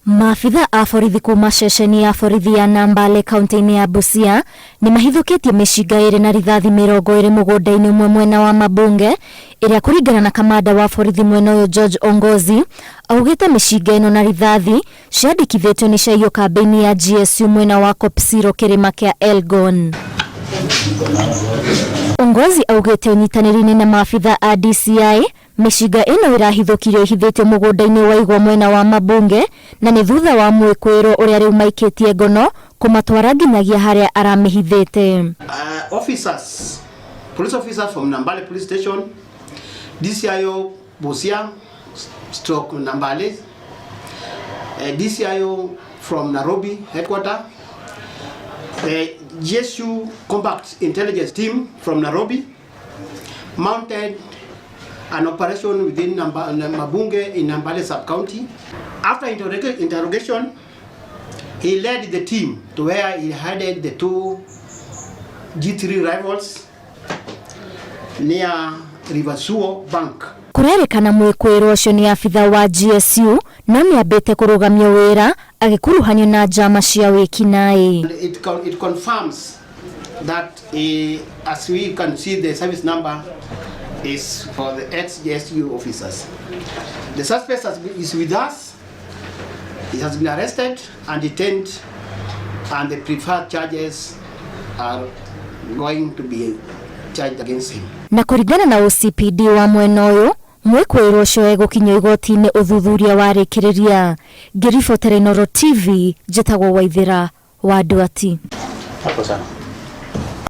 Maabitha a borithi kuma ceceni ya borithi ya Nambale kaunti-inĩ ya Busia nĩ mahithũkĩtie mĩcinga ĩrĩ na rithathi 20 mũgũnda-inĩ ũmwe mwena wa Mabunge ĩrĩa kũringana na kamanda wa borithi mwena ũyũ George Ongozi augĩte mĩcinga ĩno na rithathi ciandĩkithĩtio nĩ ciaiywo kambĩ-inĩ ya GSU mwena wa Kopsiro kĩrĩma kĩa Elgon. Ongozi augĩte ũnyitanĩri-inĩ na maabitha a DCI Mĩcinga ĩno ĩrahithũkirio ĩhithĩtio mũgũnda-inĩ wa igwa mwena wa Mabunge na nĩ thutha wa mwĩkũĩrwo ũrĩa rĩu maikĩtie ngono kũmatwara nginyagia harĩa aramĩhithĩte. Officers, police officers from Nambale Police Station, DCIO Busia stroke Nambale, DCIO from Nairobi headquarter, the GSU Combat Intelligence Team from Nairobi, mounted an operation within Mabunge in Nambale sub-county. After interrogation, he led the team to where he hid the two G3 rivals near River Suo Bank. Kũrerĩkana mwĩkũĩrwo ũcio nĩ abitha wa GSU no nĩambĩte kũrũgamio wĩra agĩkuruhanio na njama cia wĩkinaĩ. It confirms that as we can see, the service number is for the ex-GSU officers. The suspect is with us. He has been arrested and detained, and the preferred charges are going to be charged against him. Na kũringana na OCPD wa mwena ũyũ mwĩkũĩrwo ũcio egũkinyio igoti-inĩ ũthuthuria warĩkĩrĩria. Ngĩribotera Inooro TV, njĩtagwo Waithĩra wa Nduati. Hapo sana.